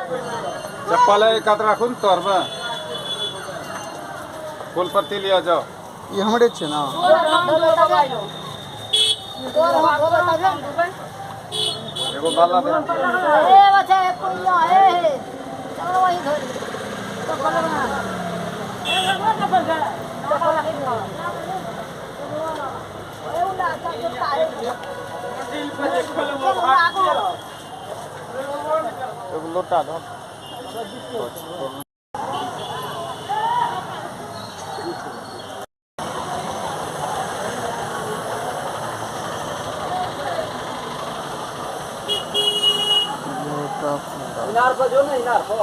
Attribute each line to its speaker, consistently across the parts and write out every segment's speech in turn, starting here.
Speaker 1: चप्पल एक हाथ राखू ने तोरमे, फूल पत्ती लिया जाओ।
Speaker 2: ई हमरे छै ना।
Speaker 1: एगो बाला दे।
Speaker 3: ए बच्चा एक कोइया ए चलो वही धरी तो बोलो ना। ए लगवा के बोल गया तो बोला के ए उला का तो तारे
Speaker 1: दिल पे देखल वो भाग एगो लोटा दो।
Speaker 4: इनार पर जो ना इनार पर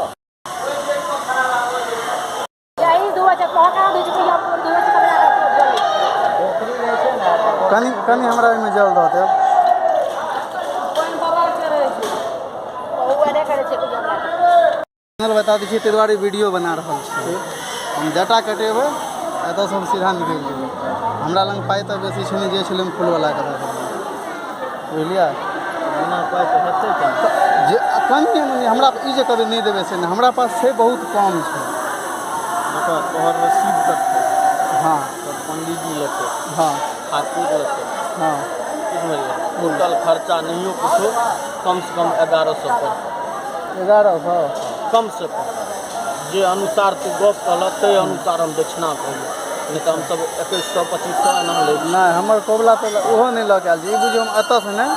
Speaker 3: यही दुआ छै पहुंचा दे छै हम दुआ छै कमरा
Speaker 2: कनी कनी हमरा ओहिमे जल दऽ देब।
Speaker 3: कोन बाबा के रहै छै ओ एने करै छै कोई हमरा
Speaker 2: चैनल बता दै छी, ताहि दुआरे वीडियो बना रहल छी। हम जटा कटेबै, एतऽसँ हम सीधा निकलि जेबै। हमरा लग पाइ तऽ बेसी छै नहि, जे छलै हम फूलवलाके दऽ देलियै, बुझलियै?
Speaker 4: बिना पाइ के हेतै केना?
Speaker 2: जे कनि मनि हमरा ई जे कहबै नहि देबै से नहि, हमरा पास छै बहुत कम छै।
Speaker 4: देखो तोहर रसीद कटतै।
Speaker 2: हाँ।
Speaker 4: तब पंडीजी लेतै।
Speaker 2: हाँ।
Speaker 4: ठाकुर लेतै।
Speaker 2: हाँ।
Speaker 4: की समझलियै? टोटल खर्चा नहियो कुछो कम से कम 1100 पड़तै।
Speaker 2: 1100?
Speaker 4: कम से कम जे अनुसार तू गप कहलह ताहि अनुसार हम दक्षिणा कहलियै, नहि तऽ हमसब 2100 2500 एना लै छी।
Speaker 2: नहि हमर कबुला तऽ ओहो नहि लऽ के आयल छी। ई बुझियौ हम एतऽसँ नहि,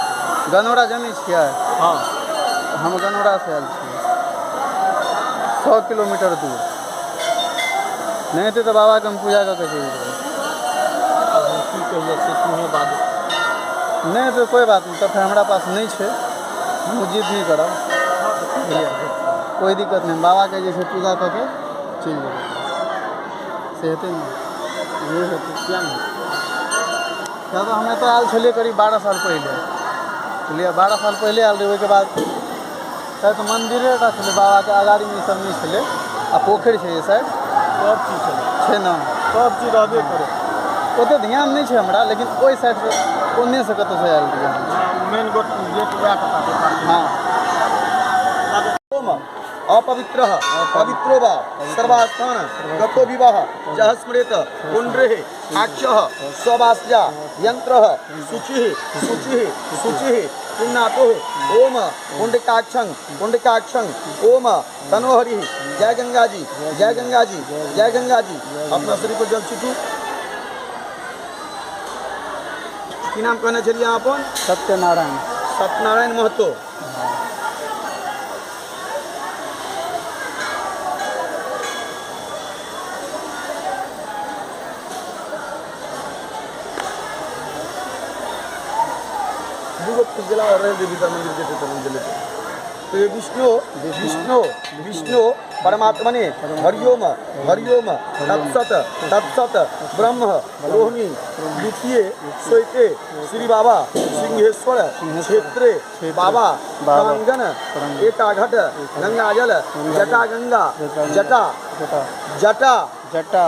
Speaker 2: गनौरा जनै छियै?
Speaker 4: हाँ।
Speaker 2: हम गनौरासँ आयल छियै, 100 किलोमीटर दूर। नहि हेतै तऽ बाबाके हम पूजा कऽ के चलि जेबै।
Speaker 4: आब हम की कहियै से तूहे बाजू।
Speaker 2: नहि तऽ कोइ बात नहि, तब फेर हमरा पास नहि छै, हम जिद नहि करब, बुझलियै? कोइ दिक्कत नहि, बाबाके जे छै पूजा कऽ के चलि जेबै, से हेतै ने?
Speaker 4: नहि हेतै किया नहि?
Speaker 2: किया तऽ हम एतऽ आयल छलियै करीब 12 साल पहिले, बुझलियै? 12 साल पहिले आयल रहियै। ओहिके बाद शायद मन्दिरे टा छलै बाबाके, अगाड़ीमे ई सब नहि छलै। आ पोखरि छै शायद,
Speaker 4: सब चीज छलै
Speaker 2: छै ने?
Speaker 4: सब चीज रहबे करै।
Speaker 2: ओतेक ध्यान नहि छै हमरा, लेकिन ओहि साइडसँ ओन्नेसँ कतहुसँ आयल रहियै हम।
Speaker 4: मेन गेट गेट वएह कता।
Speaker 2: हाँ।
Speaker 5: ओम अपवित्रः पवित्रो वा सर्वास्थान गतो विवाह जह स्मृत पुण्ड्रेः आक्षः स्ववास्या यंत्रः शुचिः शुचिः शुचिः पुण्णातुः ओम पुण्डकाक्षं पुण्डकाक्षं ओम तनोहरि। जय गंगा जी, जय गंगा जी, जय गंगा जी। अपना शरीर पर जल छीटू। की नाम कहने छलियै अहाँ अपन?
Speaker 2: सत्यनारायण।
Speaker 5: सत्यनारायण महतो। दूगो जला और रह दे भीतर मंदिर के भीतर मंदिर लेते। तो ये विष्णु विष्णु विष्णु परमात्मने हरिओम हरिओम तत्सत तत्सत ब्रह्म रोहिणी द्वितीय श्वेते श्री बाबा सिंहेश्वर क्षेत्रे बाबा प्रांगण एकाघट गंगाजल जटा गंगा जटा जटा
Speaker 2: जटा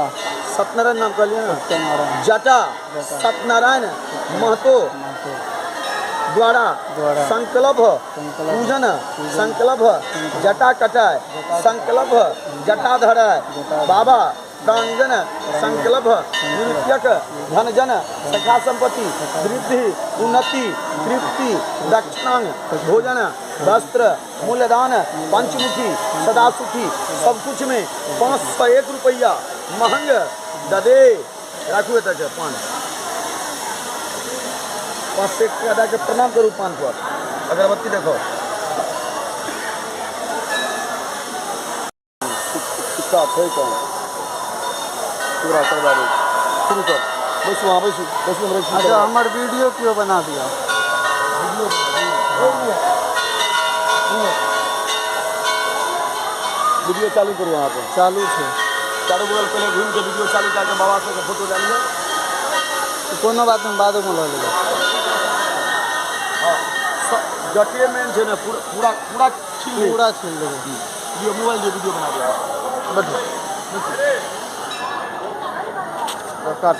Speaker 5: सत्यनारायण नाम कहलियै ना? जटा सत्यनारायण महतो द्वारा संकल्प पूजन संकल्प जटा कटाय संकल्प जटा धराय बाबा प्रांगण संकल्प निरुत्यक धन जन सखा संपत्ति वृद्धि उन्नति तृप्ति दक्षिणांग भोजन वस्त्र मूल्यदान पंचमुखी सदा सुखी सब कुछ में 501 रुपया महंग ददे। राखू एतऽ के पान 501 टका दए के प्रणाम करू पान पर। अगरबत्ती देखो सिक्का छै कौन पूरा करवा दे। शुरू कर, बैसू वहाँ बैसू बैसू। हमरा
Speaker 2: अच्छा हमर वीडियो क्यों बना दिया?
Speaker 5: वीडियो चालू करू वहाँ पर।
Speaker 2: चालू छै।
Speaker 5: चारू बगल पहले घूम के वीडियो चालू करके बाबा सबके फोटो लए लिअ।
Speaker 2: कोनो बात नहीं, बादोमे लऽ लेबै।
Speaker 5: हाँ, जटे मेन छै ने, पूरा पूरा पूरा छील ले।
Speaker 2: पूरा छील देबै।
Speaker 5: वीडियो मोबाइल दे वीडियो बना दिया। बैठो बैठो काट।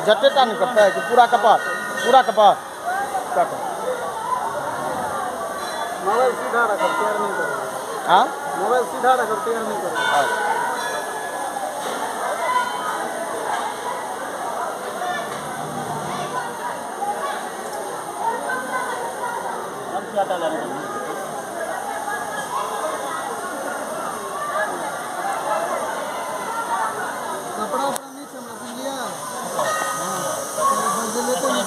Speaker 1: जटेटा नहीं कटता है कि पूरा कपार? पूरा कपार काटो।
Speaker 2: मोबाइल सीधा रखो, तैयार नहीं करो।
Speaker 1: हाँ,
Speaker 2: मोबाइल सीधा रखो, तैयार नहीं करो। कपड़ा उपड़ा नहीं छै हमरा, बुझलियै? हाँ, लेते नहीं।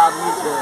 Speaker 1: आदमी छै।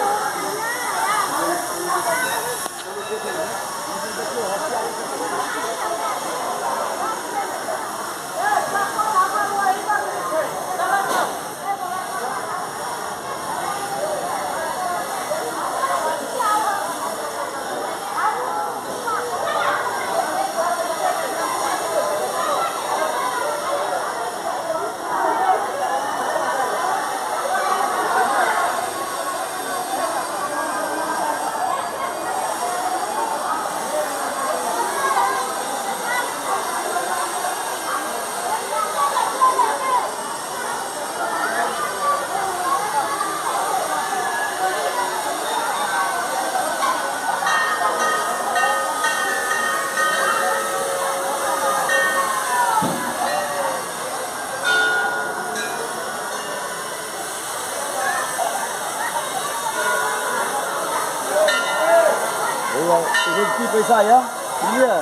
Speaker 5: की पैसा आया बुझलियै,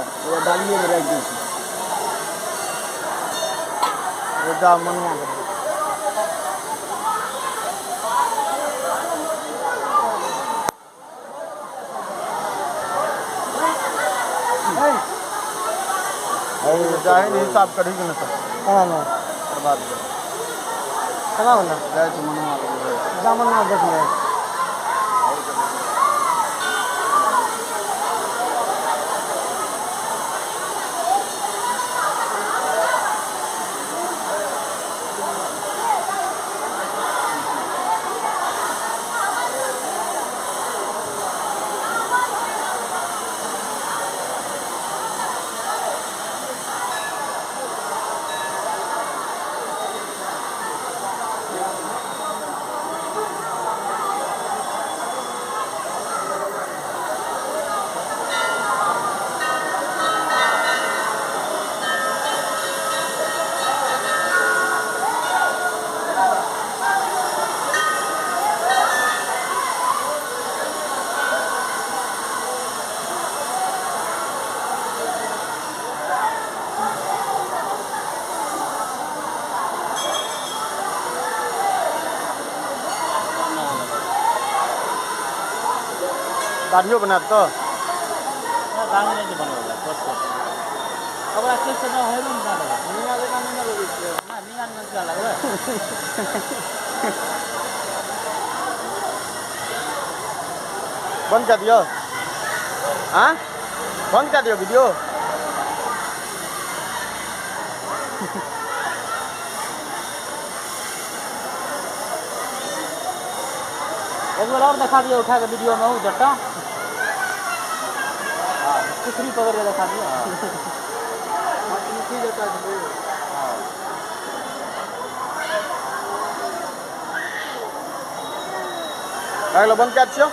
Speaker 5: डालिए में राखि दै छी।
Speaker 1: मनुआ जाहे ने हिसाब करी के ना
Speaker 2: केना ने
Speaker 1: बर्बाद
Speaker 2: केना होलै?
Speaker 1: जाइ छी मनुआ
Speaker 2: जा मनुआ देख ले।
Speaker 1: दाढ़ियो बनायब तऽ
Speaker 4: दाढ़ी नहि बनबै छोट छोट ओकरा केस से हेरू ने लगबै।
Speaker 2: मीना जकाँ नहि लगबै छियै?
Speaker 4: ना, मीना नहि लगबै।
Speaker 1: बंद कऽ दियौ। हाँ, बंद कऽ दियौ वीडियो।
Speaker 4: एक बार और दिखा दिया उठा के वीडियो में वो जट्टा कुकरी पकड़ के दिखा दिया।
Speaker 2: पंचमुखी जट्टा।
Speaker 1: हाँ, बंद कर छियो।